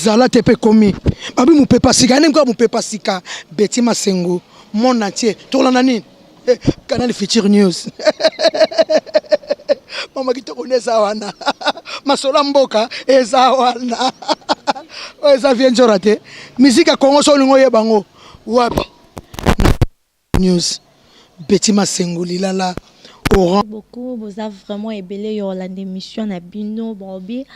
Zala te pe ekomi babi mupepa sika nini kaka mupepa sika Betty Masengo monde entier tokolanda nini eh, Canal Future News mama kitoko nde eza wana masolo ya mboka eza wana oyo eza vie nzora te musique ya Congo so olingi oyeba yango wapi News Betty Masengo lilala orange. Beaucoup boza vraiment ebele yo olanda emission na bino balobi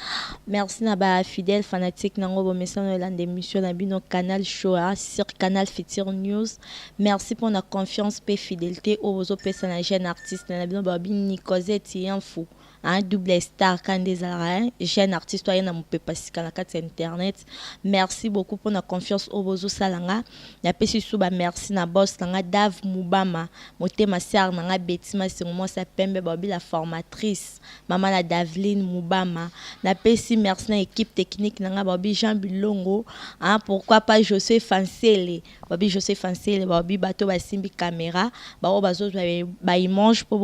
merci na ba fidèle fanatique nango bomesana olanda emission na bino canal show ah, sur canal futur news merci pona confiance pe fidelité oyo bozopesa na jeune artiste na bino balobi Nicosette Yanfu Hein double star ka nde ezalaka hein jeune artiste oyo aye na mupepa sika na kati ya internet merci beaucoup pona confiance oyo bozo sala nga na pesi lisusu ba merci na boss na nga Dave Mubama motema sœur na nga Betty Masengo mwasi ya pembe balobi la formatrice mama na Daveline Mubama na pesi merci na equipe technique na nga balobi Jean Bilongo hein pourquoi pas Josue Fansele Babi Joseph Ansele babi bato basimbi camera baoyo bazozwa ba image mpo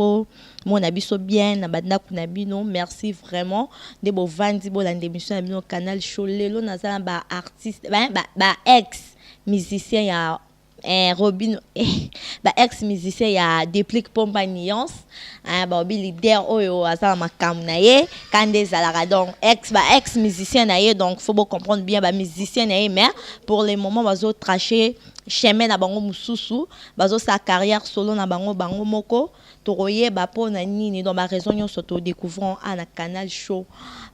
bomona biso bien na bandako na bino merci vraiment nde bovandi bolanda émission na bino canal show lelo naza na ba artiste ba, ba, ba ex musicien ya eh, Robin eh, ba ex musicien ya Deplick Pomba Nuance eh, baobi leader oyo aza na makambo na ye kanda ezalaka donc ex ba ex musicien na ye donc faut bo comprendre bien ba musicien na ye mais pour le moment bazo tracher chemin na bango mosusu bazosala carrière solo na bango bango moko tokoyeba mpo na nini donc ba raison nyonso to découvrons a na canal show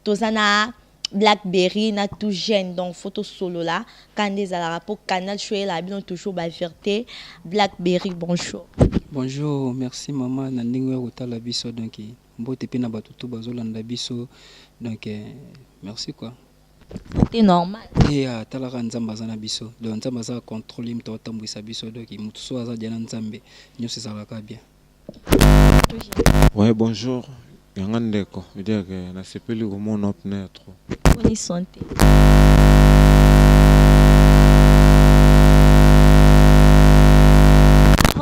toza na Blackberry na tout jeune donc faut tosolola kanda ezalaka mpo canal show eyelaka bino toujours ba vérité Blackberry bonjour. Bonjour, merci maman na ndenge oya kotala biso donc mbote pe na bato tout bazolanda biso donc merci quoi. Santé normal. Te ah, talaka nzambe aza na biso donc nzambe aza contrôle moto atambwisa biso donc moto so aza dia na nzambe nyonso ezalaka bien. Ouais bonjour yanga ndeko veut dire que nasepeli komona pneu trop. Boni santé.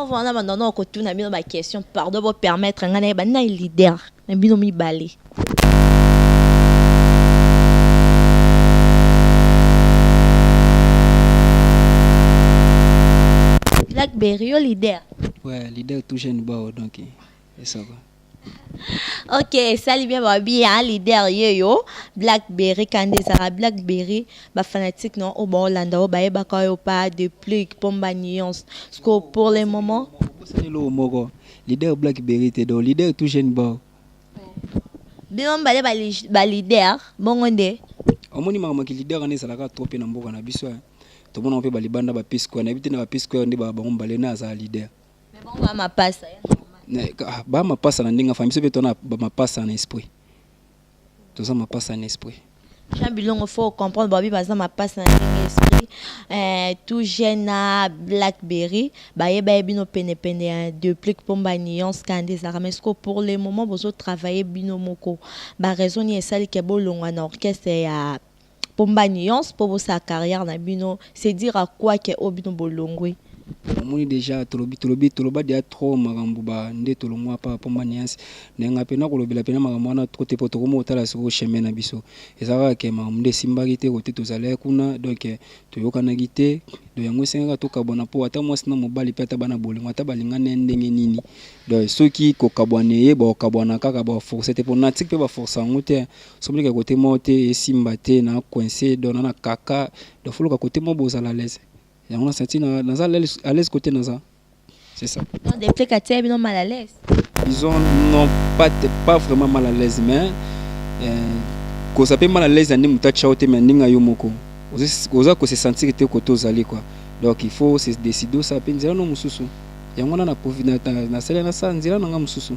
Wana banda na kotuna bino ba question pardon bo permettre nga nayeba nani leader na bino mibale. Blackberry yo leader. Ouais, leader tout jeune bao donc et ça va. Ok, esali bien babi hein, leader yeyo Blackberry kande ezala Blackberry ba fanatique non oyo baolanda oyo bayebaka oyo pa de plus pomba nuance parce que pour le moment Osali eloko moko leader Blackberry te donc leader tout jeune bao. Bino mibale ba leader bongo nde. Omoni makambo ya ki leader wana ezalaka trop pe na mboka na biso hein. Tomonaka pe ba libanda ba P-square nayebi te na ba P-square nde ba bango mibale nani azala leader. Mais bango ba mapasa ya normal. Ba mapasa na ndenge ya famille biso pe toza na ba mapasa na esprit. Toza mapasa na esprit. Jean Bilongo faut comprendre babi baza mapasa na ndenge esprit eh, tout jeune na Blackberry bayeba ye bino pene pene ya Deplick Pomba nuance kaka nde ezalaka mais sikoyo pour le moment bozo travailler bino moko ba raison nini esali ke bolongwa na orchestre ya Pomba nuance po bosala carrière na bino c'est dire à quoi ke oyo bino bolongwe. Omoni dejà tolobi tolobi toloba dejà trop makambu ba nde tolongua pa pomba nuance na nga pe nakolobela pena makambu wana trop te po tokomi kotala sikoyo chemin na biso eza kaka ke makambu nde esimbaki te kote tozalaki kuna donc toyokanaki te donc yango esengaka tokabwana po ata mwasi na mobali pe ata bana bolingo ata balingani ndenge nini donc soki kokabwana eye bakokabwana kaka ba force te po natique pe ba force yango te soki omoni ke kote moko te esimba te na coince donc na na kaka donc faut oluka kote moko bozala à l'aise Yango na senti na naza à l'aise côté naza. C'est ça. Donc depuis katia bino mal à l'aise. Disons non pas pas vraiment mal à l'aise mais euh, koza pe mal à l'aise na ndenge moto atya yo te mais ndenge yo moko oza ko se sentir te kote ozali quoi. Donc il faut se décider osala pe nzela no mosusu. Yango wana na nasali nasala nzela na nga mosusu.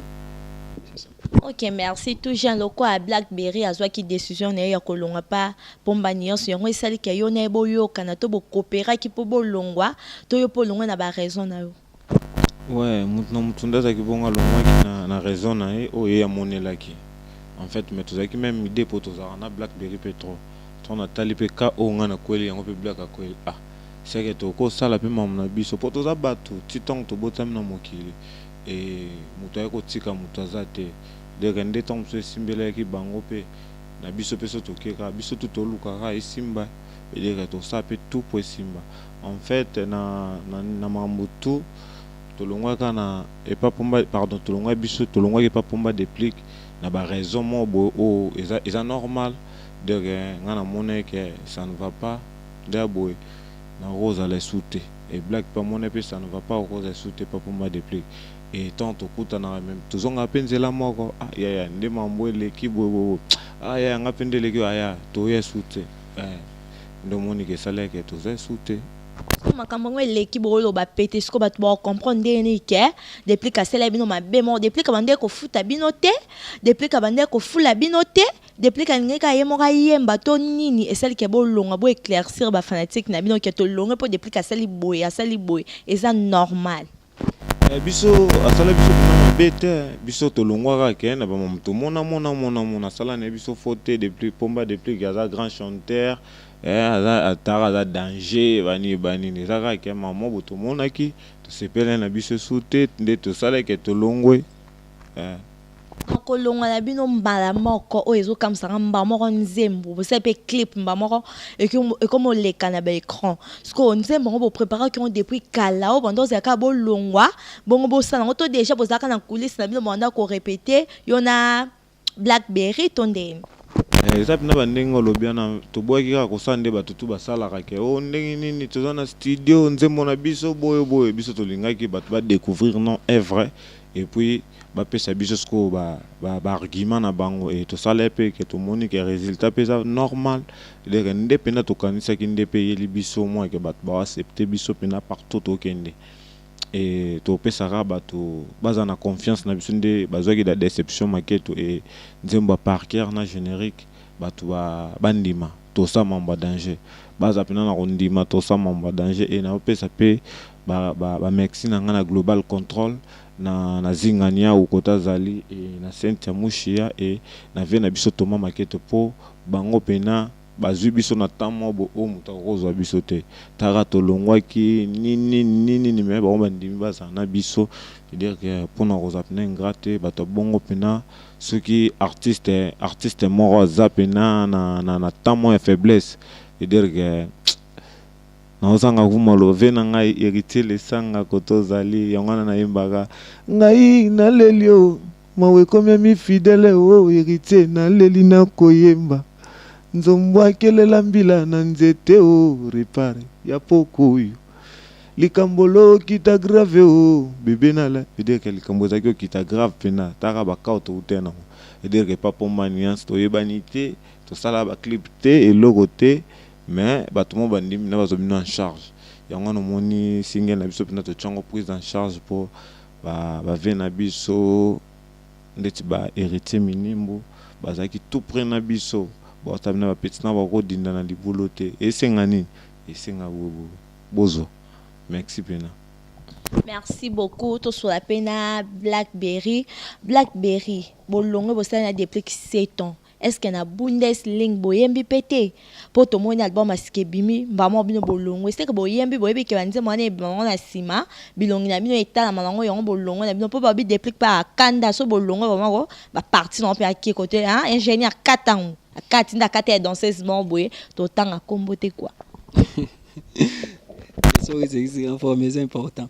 Ok merci tout jeune lokola blackberry azwaki decision na ye ya kolongwa pa pomba nionso yango esali ke yo na ye boyokana to bo cooperaki po bolongwa to yo pe olongwe na ba raison na yo? Ouais mutu na mutu nde azalaki bongo alongwaki na na raison na ye oyo ye amonelaki en fait mais tozalaki meme idee po tozalaka na blackberry pe trop tango natali pe cas oyo nga nakweli yango pe black akweli ah c'est que tokoki kosala pe makambo na biso po toza batu ti tango tobotami na mokili et mutu aye kotika mutu aza te donc nde tango mosusu esimbelaki bango pe na biso pe soki toke kaka biso tout toluka kaka esimba. Veut dire que tosala mpe tout po esimba. En fait na na makambo tout tolongwaka na epa Pomba, pardon, tolongwaki biso, tolongwaki epa Pomba Deplick na ba raison moko boye oyo eza eza normal. Donc nga namonaki que ça ne va pas nde ya boye nakozala esu te, et Black mpe amonaki mpe ça ne va pas okozala esu te epa Pomba Deplick. Et tant tokutanaka meme tozongaka mpe nzela moko, ah yaya nde mambo eleki boye boye, ah yaya nga mpe nde eleki, aya toya esu te. Eh nde omoni ke esali ke toza esu te. Sikoyo makambo yango eleki boloba pete sikoyo bato ba comprendre ndenge nini ke Deplick asala bino mabe moko. Deplick abandaki kofuta bino te, Deplick abandaki kofula bino te, Deplick alingaki kaka ye moko ayemba to nini esali ke bolongwa, bo eclaircir ba fanatiques na bino ke tolongwe po Deplick asali boye asali boye eza normal. Eh biso asala biso pena mabe te biso tolongwa kaka ke na ba mamu tomona mona mona mona asala naye biso faut te deplick pomba deplick aza grand chanteur eh aza atara aza danger banini banini eza kaka ke mamu moko boye tomonaki tosepelaki na biso su te nde tosalaki ke tolongwe eh. Donc kolongwa na bino mbala moko oyo ezo kamwisa nga mbala moko nzembo bosali pe clip mbala moko ekomi oleka na ba ecran sikoyo nzembo yango bo preparaki yango depuis kala oyo banda ozala kaka bolongwa bongo bosala yango to dejà bozalaka na coulisse na bino banda ko repeter yo na blackberry to ndeni. Eza pena ba ndenge olobi wana toboyaki kaka kosala nde batu tout basalaka ke oh ndenge nini toza na studio nzembo na biso boye boye biso tolingaki batu ba decouvrir non evre Et puis ba pesa biso sikoyo ba ba arguments na bango et tosala pe que tomoni que resultat pe eza normal donc nde pena tokanisaki nde pe eyeli biso mua que batu bao accepter biso pena partout tokende et topesa kaka batu bazala na confiance na biso nde bazuaki da deception maketo et nzembo ya par coeur na generique batu ba bandima tosa mambo ya danger baza pena na kondima tosa mambo ya danger et naopesa pe Ba ba merci na nga na global control na na zinga niawu kote azali et na cynthia mushiya et na vieux na biso Thomas maketo po bango pena bazui biso na temps moko boye oyo mutu akoki kozua biso te tala tolonguaki nini nini nini mais bango bandimi bazala na biso je dire que pona kozala pena ingrat te batu ya bongo pena soki artiste artiste moko aza pena na na temps moko ya faiblesse je dire que Naozanga ku maloba vie na ngai heritier lesanga kote ozali yango wana nayembaka ngai naleli oh mawa ekomi ami fidèle oh heritier naleli nakoyemba nzombo akelela mbila na nzete oh repare ya poko oyo likambo lokita grave oh bebe na la veut dire que likambo ezalaki okita grave pena taka ba kao towutaki nango veut dire que pa pomba nuance toyebani te tosala ba clip te eloko te Mais batu moko bandimi na bazwa bino en charge yango wana omoni single na biso penza totia yango prise en charge po ba ba vieux na biso ndeti ba heritier minimbu bazalaki tout près na biso ba na ba petit na bako dinda na libulu te esenga nini esenga boye boye bozwa merci pena. Merci beaucoup tosola pe na blackberry blackberry bolongwe bosali na deplick 7 ans Est ce que na bundes ling boyembi pe te? Po tomoni album ya sika ebimi mbala moko bino bolongwe ce que boyembi boyebi ke ba nzembo wana ebima nango na sima bilongi na bino etalama nango yango bolongwe na bino po balobi deplick pe akanda soki bolongwe vraiment ko ba parti nango pe ake kote hein ingenieur kata yango akati nde akati ya danseuse moko boye totanga kombo te quoi. Sorry, c'est c'est important.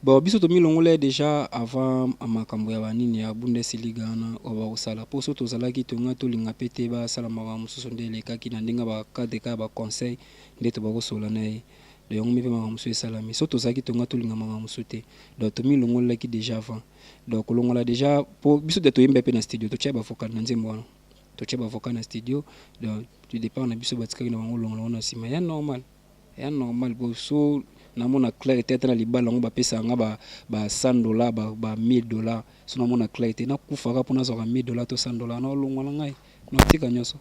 Bon biso tomilongola ye dejà avant makambo ya ba nini ya Bundesliga wana oyo bakosala po soki tozalaki tolinga tolinga pe te basala makambo mosusu nde elekaki na ndenge ya ba cadre kaka ya ba conseil nde tobakosolola na ye donc yango mpe makambo mosusu esalami soki tozalaki tolinga tolinga makambo mosusu te donc tomilongolelaki dejà avant donc kolongola dejà po biso de toyemba pe na studio totia ba vocal na nzembo wana totia ba vocal na studio donc du départ na biso batikaki na bango longola yango na nsima ya normal. Eya normal po so na mona clair te ata na libala yango ba pesaka nga ba ba 100 dollars ba ba 1000 dollars so na mona clair te na kufa kaka po na zwaka 1000 dollars to 100 dollars nao longwa na ngai nao tika nioso.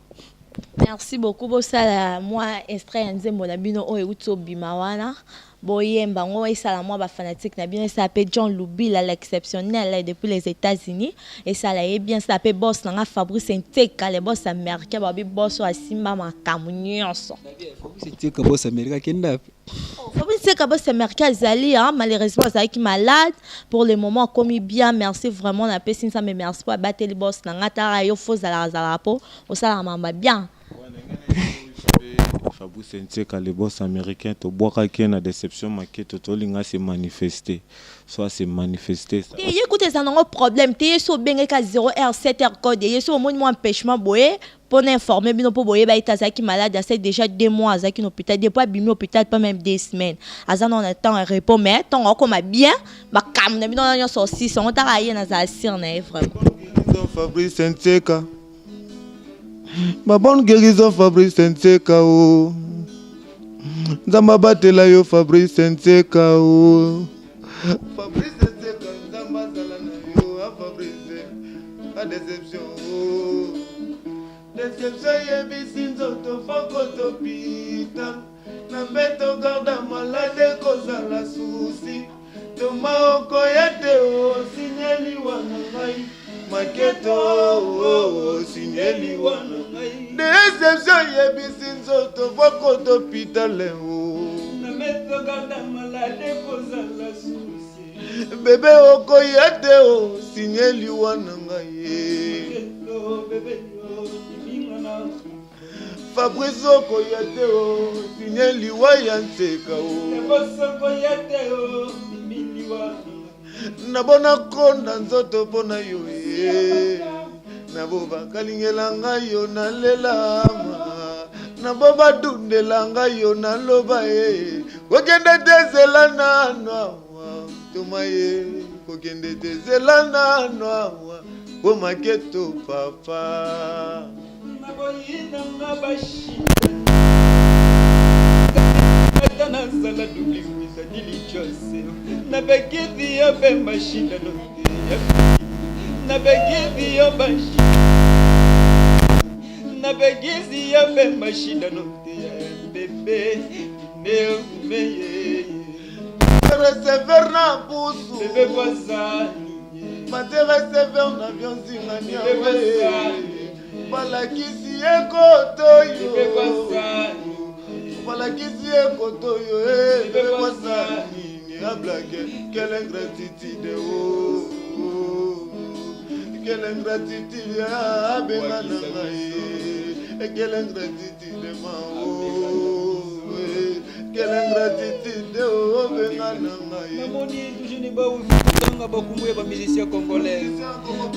Merci beaucoup bosala mwa extrait ya nzembo na bino oyo ewuti obima wana boyemba yango esala mwa ba fanatique na bino esala pe John Lubila l'exceptionnel depuis les Etats Unis esala ye bien esala pe boss na nga Fabrice Nteka le boss américain balobi boss oyo asimba makambo nyonso. Fabrice Nteka boss américain akenda wapi? Oh, Fabrice Nteka boss américain azali hein, malheureusement azalaki malade pour le moment akomi bien merci vraiment napesi Nzambe merci po abateli boss na nga tala yo fo ozalaka zalaka po osalaka makambo ya bien. Fabrice Nseka le boss américain tobwakaki ye na deception maketo tolinga se manifester so ase manifester te ye kuta eza nango problème te. Ye so obengeka 0 h 7 h code, ye so omoni mwa empêchement boye mpona informer bino mpo boyeba ete azalaki malade. Asali déjà 2 mois azalaki na hôpital. Depuis abimi hôpital, pas même 2 semaines, aza nano na temps ya repos, mais ntango akoma bien, makambo na bino wana nyonso osisi yango. Taka ye, nazala sire na ye vraiment. Guérison Fabrice Nseka, ma bonne guérison Fabrice Nseka o Nzambe abatela yo Fabrice Nseka o Fabrice Nseka, Nzambe azala na yo. A Fabrice a déception o déception eyebisi nzoto foko topita na mbeto garda malade kozala susi toma okoya te osinyeli wana ngai maketo osinyeli wana ngai déception eyebisi nzoto foko topita leo na mbeto garda malade kozala susi. Bebe okoya te osinyeli wana ngai ye. Maketo bebe yo ndimingana. Fabrice okoya te osinye liwa ya Nseka o. Ebosokoya te o ndimiliwa. Nabona konda nzoto mpo na yo ye, nabo bakalingela ngai yo nalelama, nabo badundela ngai yo naloba ye kokende te zela nano awa toma ye kokende te zela nano awa po maketo papa. Naboyinanga bashida ata nazala dubliwisa dilijose nabekezi yo be mashindano te nabekezi yo bashida nabekezi yo be mashindano te bebe neumeye. Recevoir na pusu. Bebe kwazani. Mate recevoir na avion nzingani awe balakisi ye koto bebe yo kwazani. Balakisi ye koto yo eh, bebe kwasani ablake. Quelle ingratitude oh, quelle ingratitude abenga na ngai. Quelle ingratitude ma oh, quelle ingratitude oh, obenga na ngai. Namoni toujours bautanga bakumbu ya bamusicien congolais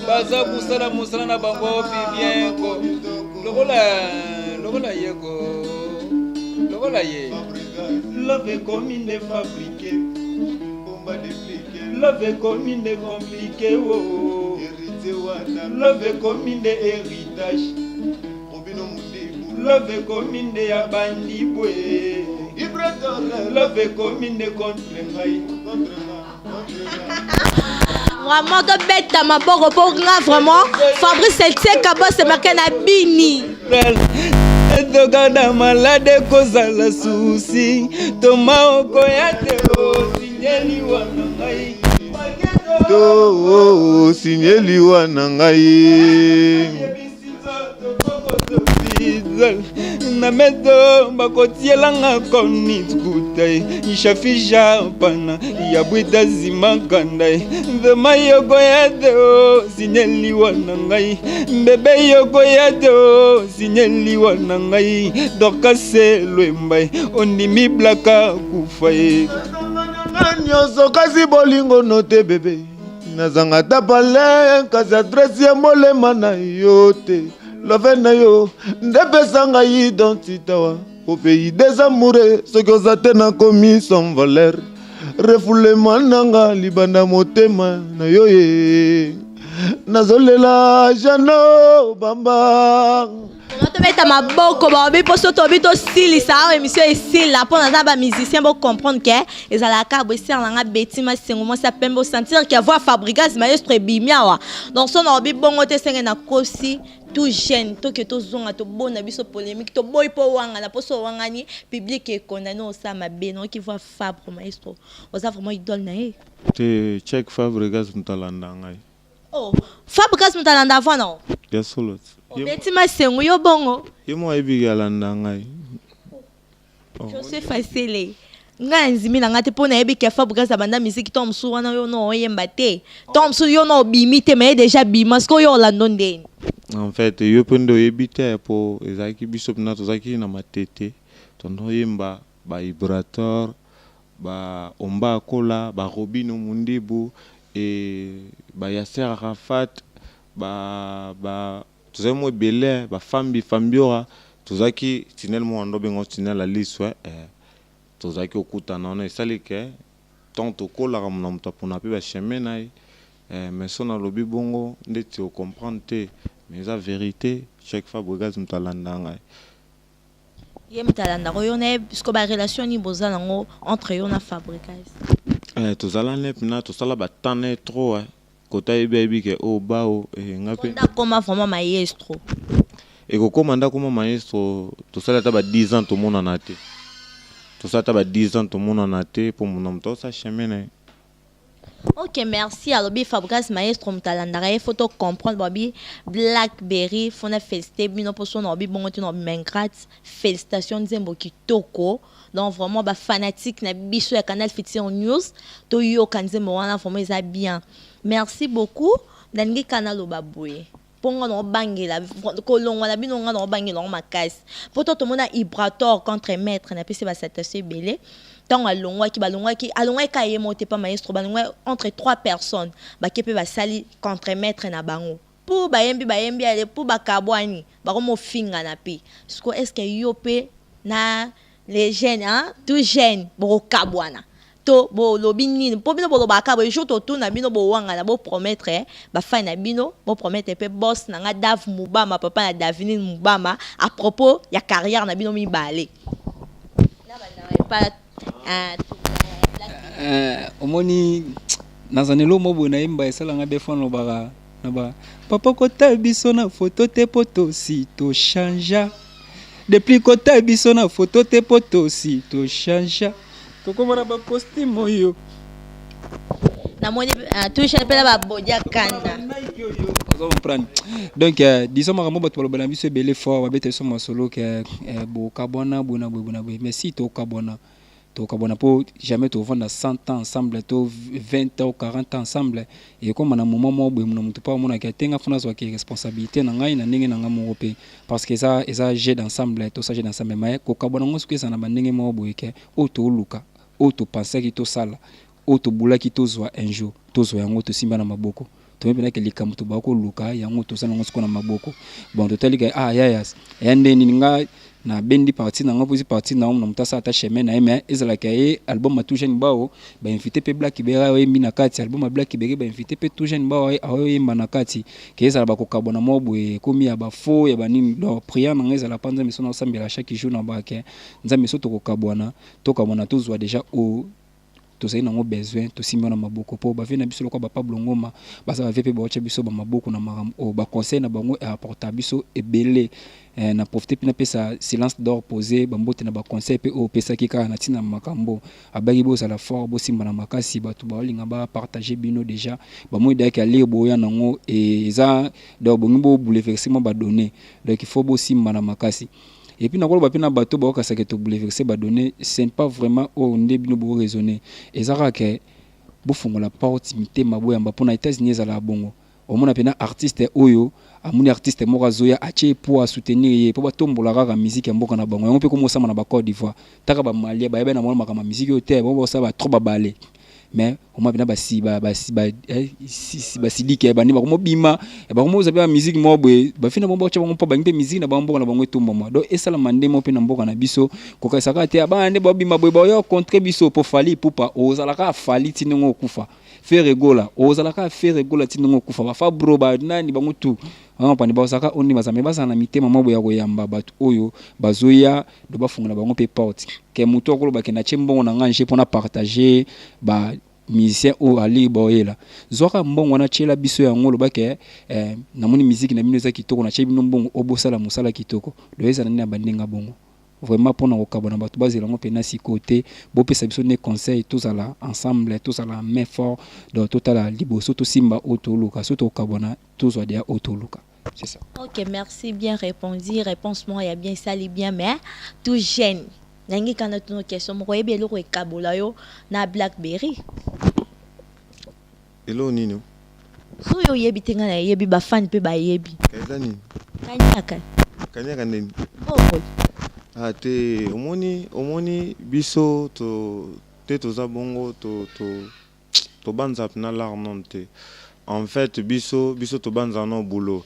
baza kosala mosala na bango bien ko lokola lokola ye ko lokola ye. Love ekomi nde fabriqué, love ekomi nde compliqué oh. Love ekomi nde héritage, love ekomi nde ya bandibwe, love ekomi nde contre ngai. Vraiment tobeta maboko mpo nga vraiment Fabrice Nseka bosemake na bini. Tokada malade kozala susi toma okoya te osinyeli wana ngai. To sinyeli wana ngai. Na meto bakotielanga konitkuta shafisha pana ya bwita zimakanda vema yokoya te osinyeli wana ngai bebe yokoya te osinyeli wana ngai Dorkase Lwemba ondimi blaka kufa ye. Nazanga nyonso kasi bolingo no te bebe, nazanga ta pale kasi adresse ya molema na yo te. Love na yo nde pesa ngai identité wa au pays des amoureux. Soki oza te nakomi sans valeur, refoulement nanga libanda motema na yo ye nazolela Jano Bamba. Tobeta maboko baobi mpo so tobi tosilisa awa émission esila mpo naza bamusicien bocomprendre ke ezalaka boye. Sere nanga Beti Masengo mwasi apembe osentir ke voix Fabrigas maestro ebimi awa. Donc so na obi bongo te senge nakosi tout jeune toke tozonga tobona biso polémique toboyi mpo wangana mpo so owangani public ekondani osala mabe. Naoki voix Fabre maestro oza vraiment idole na ye. Te check Fabrigas moto alanda ngai. Oh, Fabrigas moto alanda avant nao. Ya solo. Obeti Masengo yo bongo. Ye mo ayebiki alanda ngai. Joseph Asele ngai ndimi na ngai te mpo nayebi ke Fabrigas abanda misiki to mosusu wana yo no oyemba te to mosusu yo no obimi te mais ye déjà bima sikoyo yo olando ndeni. En fait yo mpe nde oyebi te mpo ezalaki biso mpena tozalaki na Matete. Tondo oyemba ba Ibrator, ba Omba Akola, ba Robino Mundibu et ba Yasser Arafat, ba ba tozalaki mwa ebele, ba Fambi Fambiora, tozalaki tunnel moko bando benga yango tunnel ya lisu eh, tozalaki kokutana wana esali que tango tokolaka na moto apona pe ba chemin na ye eh, mais soki nalobi bongo ndeti o comprendre te mais eza verite, chaque Fabregas moto alanda ngai. Ye mutu alandaka yo na ye sikoyo ba relation nini boza nango entre yo na Fabricas? Eh tozala ne pena tosala ba temps ne trop eh kota ayebi ayebi ke oyo bao eh nga pe. Nde akoma vraiment maestro. Ekokoma nde akoma maestro tosali ata ba 10 ans tomonana te tosala ata ba 10 ans tomonana te po na moto aosala chemin na ye. Ok merci alobi Fabregas maestro moto alandaka ye faut to comprendre babi Blackberry faut na feliciter bino po so na obi bongo te na obima ingrate felicitations nzembo kitoko donc vraiment ba fanatique na biso ya canal futur news toyoka nzembo wana vraiment eza bien merci beaucoup nalingi kaka naloba boye po nga naobangela kolongwa na bino nga naobangela yango makasi po to tomona Ibrator contre maitre napesi ba salutation ebele ntango alongwaki balongwaki alongwaki kaka ye moko te pa maestro balongwaki entre trois personnes bake mpe basali contre maitre na bango po bayembi bayembi ale po bakabwani bakomofingana mpe siko est ce que yo mpe na les jeunes hein tout jeune bokokabwana To bo lobi nini po bino bolobaka kaka boye jour totuna bino bowangana bo promettre ba fan na bino bo promettre pe boss na nga Dav Mubama papa na Davinine Mubama à propos ya carrière na bino mibale na banda epa Eh, omoni naza na eloko moko boye nayemba esala nga des fois nalobaka na ba papa kota biso na foto te po tosi to changea Depuis kota biso na photo te po tosi to changea tokoma na ba costume oyo. Namoni uh, touche mpe na babodia kanda. Ozo comprendre. Donc euh, disons makambo bato baloba na biso ebele fort babeta biso masolo ke euh, bokabwana boye na boye boye na boye mais si tokabwana Tokabwana po jamais tovanda 100 ans ensemble to 20 ans ou 40 ans ensemble ekoma na moment moko boye na mutu po amona ke te nga faut nazwa ke responsabilite na ngai na ndenge na ngai moko pe parce que eza eza jeu d'ensemble tosa jeu d'ensemble mais kokabwana ngo soki eza na ba ndenge moko boye ke oyo toluka oyo topensaki tosala oyo tobulaki tozwa un jour tozwa yango tosimba na maboko toyebi mpenza ke likambo tobaka koluka yango toza nango sikoyo na maboko bon totali ke ah yaya ya nde nini nga nabendi parti na nga mpo ezi parti na na moto asala ata chemin na ye mais ezalaka ye album ya tout jeune bao bainvite mpe Black Bere aoyembi na kati album ya Black Bere bainvite mpe tout jeune bao aoyemba na kati ke ezala bakokabwana moko boye ekomi ya bafaux ya banini donc prière na nga ezala mpa nzambe so naosambela chaque jour na bake nzambe so tokokabwana tokabwana tozwa déjà oyo tozali nango besoin tosimbi wana maboko po ba vieux na biso lokola ba Pablo Ngoma baza ba vieux pe baotia biso ba maboko na makambo oyo ba conseil na bango e apporta biso ebele eh, na profite pe napesa silence d'or pose ba mbote na ba conseil pe oyo opesaki kaka na tina makambo abaki bozala fort bosimba na makasi bato baolinga ba partager bino dejà bamoni dejà ke alire boya nango eza donc bongi bo bouleverser mwa ba données donc il faut bosimba na makasi. Et puis nakoloba pe na bato baokasa ke to bouleverser ba données, ce n'est pas vraiment oyo nde bino bo raisonner. Eza kaka ke bofongola porte mitema boyamba pona Etats-Unis ezalaka bongo. Omona pena artiste oyo amoni artiste moko azoya atie ye poids a soutenir ye po batombola kaka musique ya mboka na bango. Yango pe ekomi kosama na ba Cote d'Ivoire. Taka ba Malien bayebani na bango na makambo ya musique oyo te, bango bakosala ba trop ba ballet. Mais omona pena basi ba basi ba eh, si, basidiki bandi bakomobima bakomoza mpe bamiziki moko boye bafi na bango bakotya bango mpo bangi mpe miziki na bango mboka na bango etombama donc esalama nde moko mpe na mboka na biso kokanisa kaka te bana nde babima boye baoya contre biso mpo Fally Ipupa ozalaka Fally ti ndenge okufa Ferre Gola ozalaka Ferre Gola ti ndenge okufa bafabro banani bango tout Wana bazalaka oyo nde baza mais bazala na mitema mwa boye ya koyamba bato oyo bazoya do bafungola bango mpe porte ke moto akoloba ke natie mbongo na ngai nje mpo na partager ba musicien oyo ali baoyela zwaka mbongo wana tiela biso yango oloba ke eh, namoni miziki na bino eza kitoko natie bino mbongo oyo bosala mosala kitoko do ezala nde na bandenge bongo Vraiment pona kokabwana batu bazela yango pena sikoyo te bopesa biso nde conseil tozala ensemble tozala main fort donc totala liboso tosimba oyo toluka soki tokokabwana tozwa deja oyo toluka c'est ça. Ok merci bien repondu reponse moko ya bien esali bien mais tout jeune nalingi kaka natuna question moko oyebi eloko ekabola yo na blackberry? Eloko nini o? Soki oyebi te nga nayebi ba fan pe bayebi. Eza nini? Kaniaka. Kaniaka nde nini? Mbongo. Ah te, omoni omoni biso to te toza bongo to to tobanza pena lar nonn te. En fait biso biso tobanza no boulot.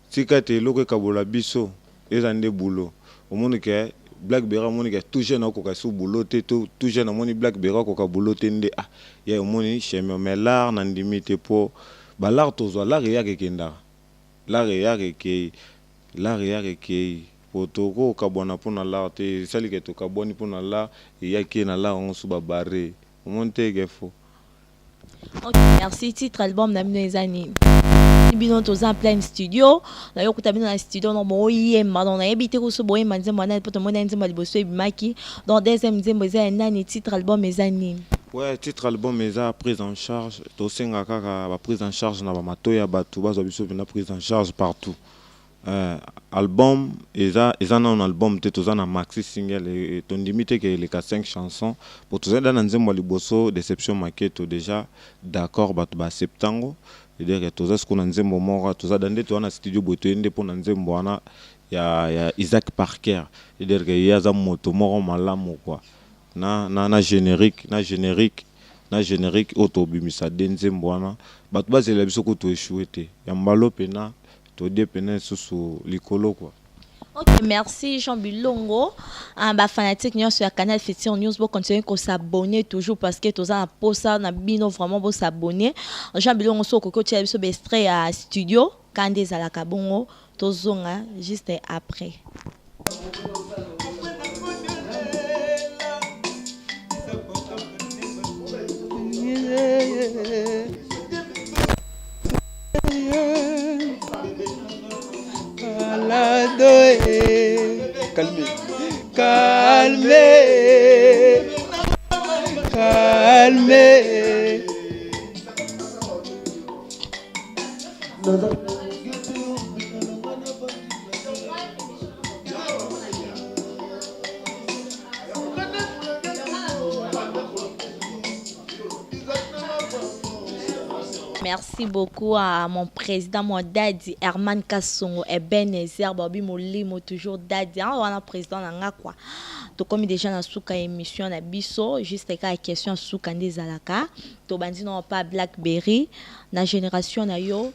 Tika ete eloko ekabola biso eza nde boulot. Omoni ke Black Berry amoni ke tout jeune akoka lisusu boulot te to tout jeune amoni Black Berry akoka boulot te nde ah ye omoni chemin mais lar na ndimi te po ba lar tozua lar eyaka ekendaka. Lar eyaka ekeyi lar eyaka ekeyi po toko kabwana pona lar te esali ke tokabwani pona lar eyaki na lar yango su ba barre omoni te ke faut. Ok merci titre album na bino eza nini? Bino toza en pleine studio nayo kuta bino na studio donc boyemba donc nayebi te kusu boyemba nzembo ya nani po tomoni nzembo ya liboso ebimaki donc deuxième nzembo eza ya nani titre album eza nini? Ouais titre album eza prise en charge tosenga kaka ba prise en charge na ba matoyi ya batu bazwa biso penza prise en charge partout eh album eza eza nanu album te toza na maxi single tondimi te ke eleka 5 chansons po tozali dejà na nzembo ya liboso deception maketo dejà d'accord batu ba accepta yango c'est dire que toza sikoyo na nzembo moko toza da nde toza na studio boye toye nde pona nzembo wana ya ya Isaac Parker c'est dire que ye aza moto moko malamu quoi na na na generique na generique na generique oyo tobimisa de nzembo wana bato bazelela biso kutu echoue te ya mbalo pena todie pena lisusu likolo quoi. Ok merci Jean Bilongo ah, ba fanatique nyonso ya Canal Futur News bo continuer ko s'abonner toujours parce que toza na posa na bino vraiment bo s'abonner Jean Bilongo so okoki otia biso ba extrait ya studio kanda ezalaka bongo tozonga juste après. Calme, calme, calme. Merci beaucoup à mon président, mon daddy, Herman Kassongo, Ebenezer, Bobby Molimo, toujours daddy. Hein, wana président na nga quoi. Tokomi déjà na suka émission na biso, juste ka question suka nde ezalaka. Tobandi na pa Blackberry na génération na yo.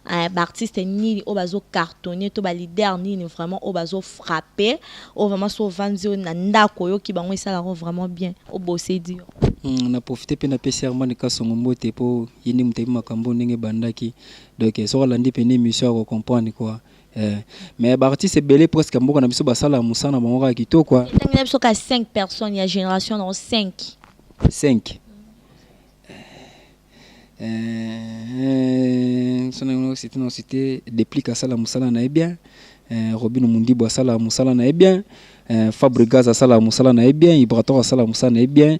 Eh, ba artiste nini oyo bazo cartonner to ba leader nini vraiment oyo bazo frapper oyo vraiment so ovandi oyo na ndako oyoki bango esalaka vraiment bien obosedi yo. Na profite mpe napesi Herman Kasongo mbote mpo ye nde moto ayebi makambo ndenge ebandaki donc soki alandi pene émission ako comprendre quoi. Mais ba artiste ebele presque mboka na biso basala mosala na bango kaka kitoko. Etangela biso ka 5 personnes ya génération na 5. 5 cité na cité Deplick asala mosala na ye bien, Robino Mundibu asala mosala na ye bien, Fabregas asala mosala na ye bien, Ibrator asala mosala na ye bien,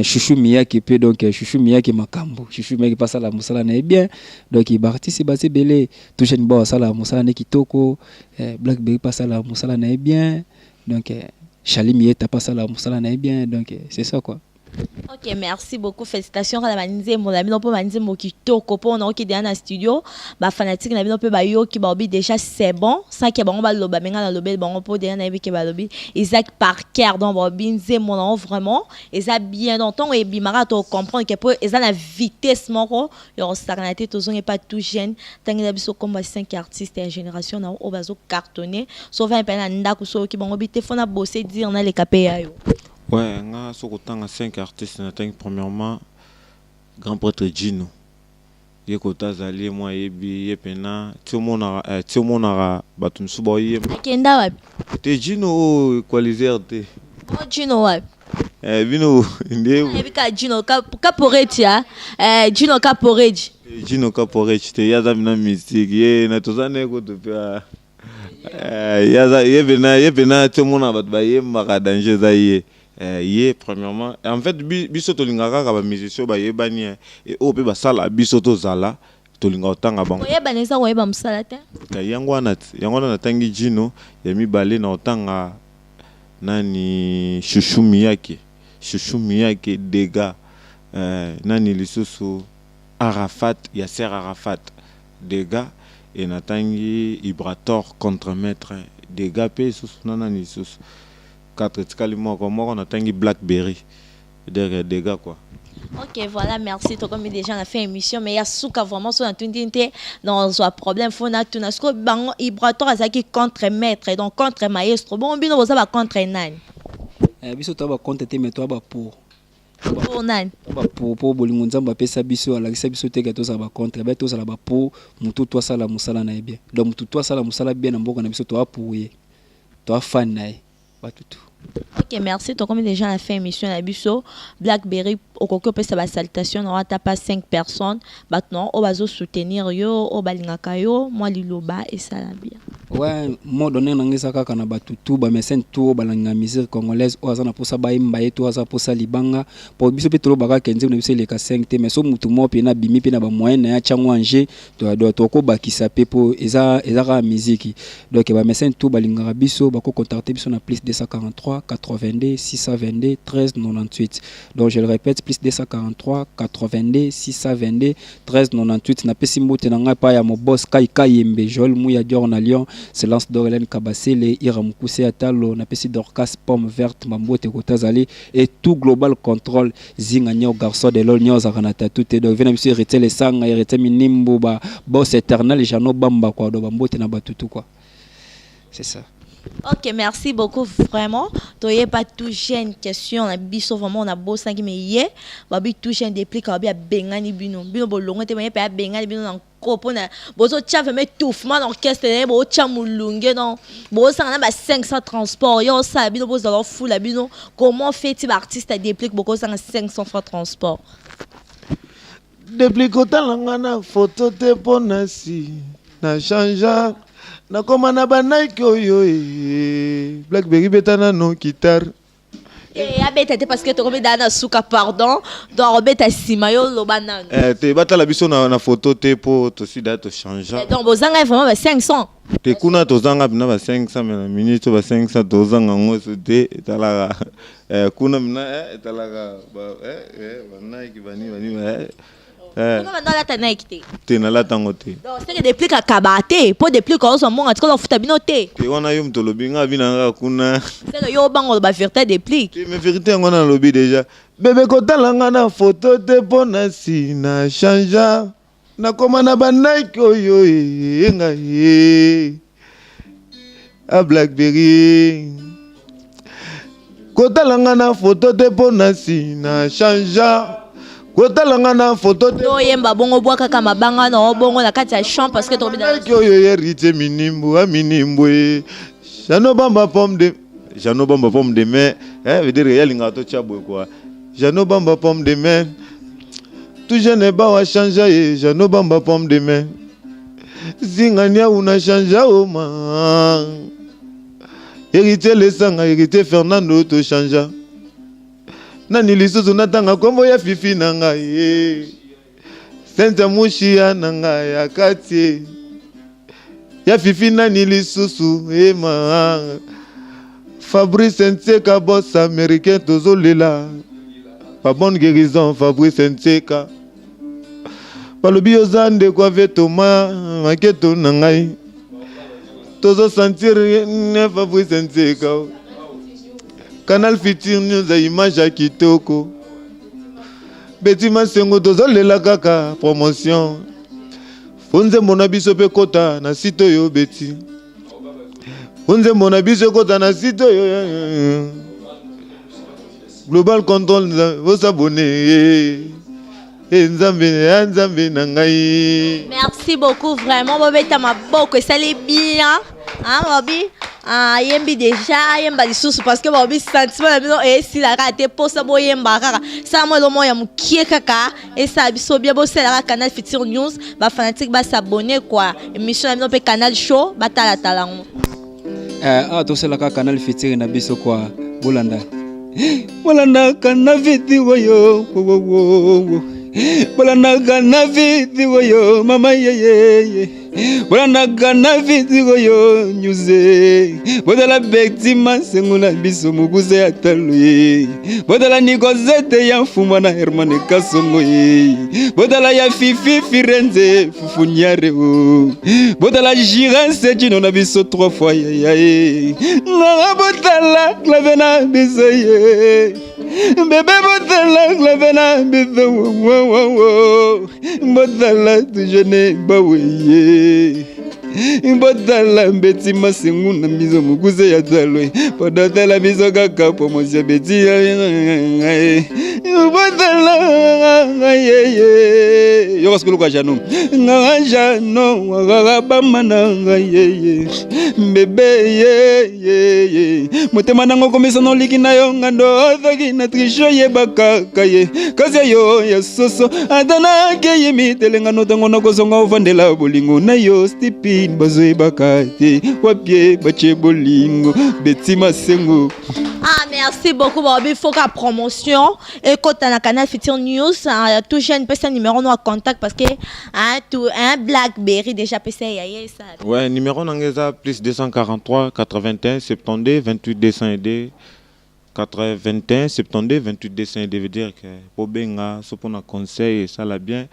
Chouchou Miyake mpe donc Chouchou Miyake makambo, Chouchou Miyake mpe asala mosala na ye bien. Donc ba artiste baza ebele, Touchen Bao asala mosala na ye kitoko, Blackberry mpe asala mosala na ye bien, donc Charlie Mieta mpe asala mosala na ye bien, donc c'est ça quoi. Ok, merci beaucoup. Félicitations à la nzembo na bino po ba nzembo kitoko po na oki na studio ba fanatique na bino pe ba yoki ba obi déjà c'est bon sans que bango ba loba menga na lobel bango po déjà na yebi ke ba lobi Isaac Parker donc ba obi nzembo na vraiment eza bien donc tongo ebimaka to comprendre que po eza na vitesse moko ya kosakana te tozongi pas tout jeune tangela biso komba 5 artistes ya génération na oyo bazo cartonner so va pe na ndako so oyoki bango bi te fona bosser dire na leka pe ya yo. Ouais nga soki otanga 5 artistes na tangi premièrement grand prêtre Djino ye kota azali ye mwa ayebi ye pena ti omonaka eh, ti omonaka bato mosusu baoyemba. Akenda wapi? Te Djino oyo equaliser te. Oh Djino wapi? Eh bino nde Nayebi kaka Djino Caporetti ah. Eh Djino Caporetti. Djino Caporetti te ye aza pena mystique ye na toza na ye kutu pe ah. Eh, ye pena ye pena ti omona bato bayembaka danger eza ye. Eh, ye premièrement en fait biso tolingaka kaka ba musiciens bayebani eh, et oyo mpe basala biso tozala tolinga kotanga bango. Koyebana eza koyeba mosala te. Yango wana yango wana natangi Djino ya mibale na kotanga nani Chouchou Miyake Chouchou Miyake dega eh, nani lisusu Arafat Yasser Arafat Degats et natangi Ibrator contre maitre degats pe lisusu na nani lisusu? 4 etikali moko moko natangi Blackberry c'est-à-dire dégâts quoi. Ok, voilà, merci. Tokomi déjà na fin émission, mais ya suka vraiment so natundi te dans un problème faut na tuna siko bango Ibrator azaki contre maître, donc contre maestro. Bon bino boza ba contre nani? Eh, biso toza ba contre te, mais toza ba pour. Pour nani? Ba pour, po bolingo Nzambe apesa biso, alakisa biso te ke tozala ba contre, be tozala ba pour. Motu to asala mosala na ye bien, donc motu to asala mosala bien na mboka na biso, toza pour ye, toza fan na ye, batutu. Ok, merci. Tokomi déjà na fin émission na biso. Blackberry, okoki opesa ba salutation na ata pa 5 personnes, bato na oyo bazo soutenir yo, oyo balingaka yo, mwa liloba esala bien. Ouais, mot d'honneur na ngai eza kaka na bato tu, bamécène tu oyo balingaka musique congolaise, oyo aza na mposa bayemba ye to aza mposa libanga, po biso mpe tolobaka ke nzembo na biso eleka 5 te, mais so motu moko mpe abimi mpe na bamoyen na ye, atyango en jeu, tokobakisa mpe, mpo eza kaka musique. Donc bamécène tu balingaka biso, bakocontacte biso na plus 243 82 622 13 98. Donc je le répète, plus 243 82 622 13 98. Napesi mbote na ngai epai ya mobos Kai Kayembe, Joel Muya Dior na Lyon, Silence d'Orélène Kabasele, Ira Mukuse ya Talo, napesi Dorcas Pomme Verte mambote kota azali, et tout Global Contrôle, Zinga Nyo, garçon de lol nyo azalaka na tatu te. Donc vena biso Héritier Lesanga, Héritier Minimbo, ba boss éternel Jano Bamba quoi. Donc bambote na batutu quoi, c'est ça. Ok, merci beaucoup vraiment. Toye pas tout jeune question na biso vraiment on a bosaki, mais ye babi tout jeune déplique babi abengani bino. Bino bolongo te, mais pe abengani bino na ko mpona bozotia vraiment étouffement na orchestre na ye, bootya molunge, non, bozosanga na ba 500 transport yo osala bino bozala ofula bino. Comment fait ba artiste ya Déplique bokozanga 500 francs transport? Depuis kotala nga na foto te, mpo na si na changea, nakoma na baNike oyo e Blackberry beta nano guitare. Eh, abeta te parce que tokomi daa na suka, pardon. Donc obeta nsima, yo oloba nano. Eh, te, batala biso na foto te, mpo tosida tochangea. Donc bozanga vraiment ba 500? Te, kuna tozanga mpena ba 500, mais na minute ba 500 tozanga yango so te. Etalaka kuna mina etalaka baNike bani bani Kuna bando alata Nike te? Te, nalata yango te. Donc seke Déplique akaba te, mpo Déplique ozwa mbongo atikala ofuta bino te. Te, wana yo moto olobi, nga bina kaka kuna. Seke yo obango oloba vérité, Déplique. Te, mais vérité yango wana nalobi déjà. Bebe, kotala nga na foto te, mpo na si na changea, nakoma na baNike oyo e ngai ye a Blackberry. Kotala nga na foto te, mpo na si na changea, kotala nga na foto te. Toyemba bongo, bwa kaka mabanga na bongo na kati ya champ parce que tokomi Nike oyo Héritier Minimbu, aminimbu e Jano Bamba pomme de Jano Bamba pomme de mer, veut dire yalingaka totya boye quoi. Jano Bamba pomme de mer, tout jeune bawa change ye. Jano Bamba pomme de mer, Zingania una change oma Héritier Lesanga, Héritier Fernando, tochangea nani lisusu? Natanga nkombo ya fifi na ngai ye Sente Mushia na ngai ya kati ya fifi, nani lisusu? Ema Fabrice Ntieka, boss américain, tozolela ba bonne guérison. Fabrice Ntieka, balobi oza ndeko ave Toma Maketo na ngai, tozosentir ne Fabrice Ntieka. Canal Futur News ya image ya kitoko, Beti Masengo, tozolela kaka promotion fo nzembo na biso mpe kota na site oyo. Beti fo nzembo na biso ekota na site oyo. Global Control, bosabone e Nzambe ya Nzambe na ngai. Merci beaucoup vraiment, bobeta maboko, esali bien. Ah, babi ayembi déjà, ayemba lisusu parce que babi sentiment na bino esilaka te, mposa boyemba kaka. Sala mwa eloko moko ya mokie kaka esala biso bien. Bosalaka Canal Future News, bafanatique basabone quoi, émission na bino mpe Canal Show, batalatala yango. Awa tosalaka Canal Future na biso kwa bolanda, bolanda Canal Future oyo, bolanda Canal Future oyo, mama yeyeye. Bolandaka na fiti oyo nyuze. Botala Betty Masengo na biso mokuse ya talo ye. Botala Nikozete ya mfuma na Herman Kasongo ye. Botala ya Fifi Firenze Fufunyare o. Botala Giresse Djino na biso trois fois ya ya ye. Nga botala clave na biso ye. Bebe botala clave na biso wo wo wo. Botala tujene baweye. Botala mbeti masengu na biso mokuse ya talo podotala biso kaka promotion beti botala yeye yoka sikuluka jano nga jano wakaka bama na ngai yeye bebe yeye motema nango komisa oliki na yo ngando ozaki na triche oyebakaka ye kasi yo ya soso ata nakeye mitelengano ntango nakozonga ovandela bolingo na yo stipine bazoyebaka te wapie batie bolingo Beti Masengo. Ah, merci beaucoup, Bobby. Faut qu'à promotion. Écoute, dans le canal Future News, hein, tout jeune, peut un numéro nous contact parce que hein, tout, un Blackberry déjà, peut ça, y a ça. Ouais, numéro na nga eza plus 243 81 72 28 202 81 72 28 202 veut dire que bobenga so mpona conseil esala bien,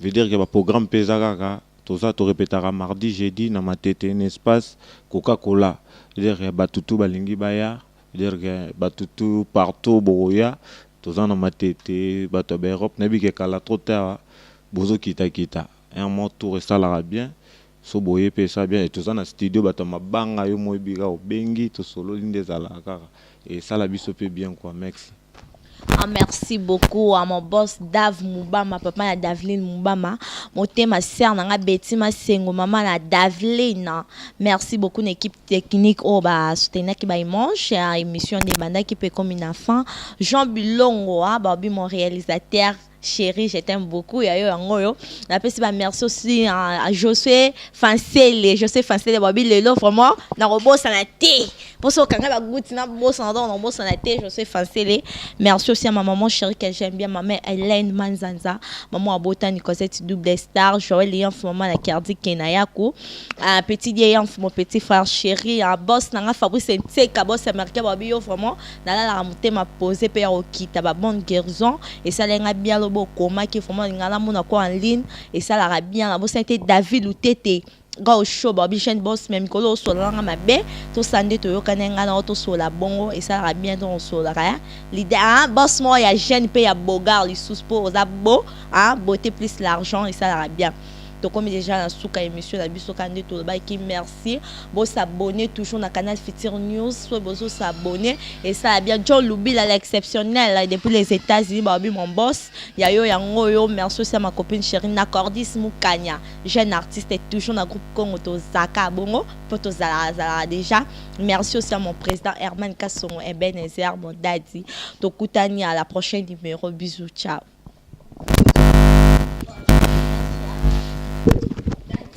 veut dire que baprogramme mpe eza kaka toza torepetaka mardi, jeudi na Matete na espace Coca-Cola. Veut dire que batutu balingi baya, veut dire que batutu partout bokoya, toza na Matete. Bato ya baEurope, nayebi ke kala trop te awa bozokitakita un mot tour esalaka bien. So boye mpe esa bien. Toza na studio, bato ya mabanga, yo moyebi kaka obengi, tosololi nde ezalaka kaka esala biso mpe bien quoi. Merci. Ah, merci beaucoup à mon boss Dave Mubama, papa na Daveline Mubama, motema sœur nanga Betty Masengo, maman na Daveline. Merci beaucoup une équipe technique oyo ba soutenir qui ba image émission de banda qui peut comme une enfant. Jean Bilongo, ah, babi mon réalisateur chéri, je t'aime beaucoup. Ya yo yango yo. Napesi ba merci aussi à Josué Fansele, Josué Fansele babi lelo vraiment na robosana te. Poso kanga ba goutte na bosana donc na bosana te Josué Fansele. Merci aussi à ma maman chérie que j'aime bien, ma mère Hélène Manzanza, maman Abota Nicosette double star, Joël Yanf, maman la Kerdi Kenayaku, un petit Yanf, mon petit frère chéri, un boss nanga Fabrice Nteka, boss américain babi yo vraiment nala la motema posé pe ya okita ba bonne guérison et ça lenga bien lobo koma ki vraiment ngala mona ko en ligne et ça la bien la boss était David Lutete ga oshow babi chaîne boss mais mikolo osololanga mabe tosande toyokani nga na tosola bongo esalaka bien to osololaka ya leader, hein, boss moko ya jeune mpe ya bogar lisusu mpo oza beau, hein, beauté plus l'argent esalaka bien. Tokomi déjà na suka émission na biso kaka nde tolobaki. Merci, bosabonner toujours na canal Future News. So bozosabonner esala bien. John Lubila l'exceptionnel depuis les États-Unis babi mon boss ya yo yango oyo. Merci aussi à ma copine chérie Nacordis Mukanya, jeune artiste toujours na groupe Congo tozaka bongo mpo tozalaka déjà. Merci aussi à mon président Herman Kasongo Ebenezer, mon daddy. Tokutani à la prochaine numéro. Bisous, ciao.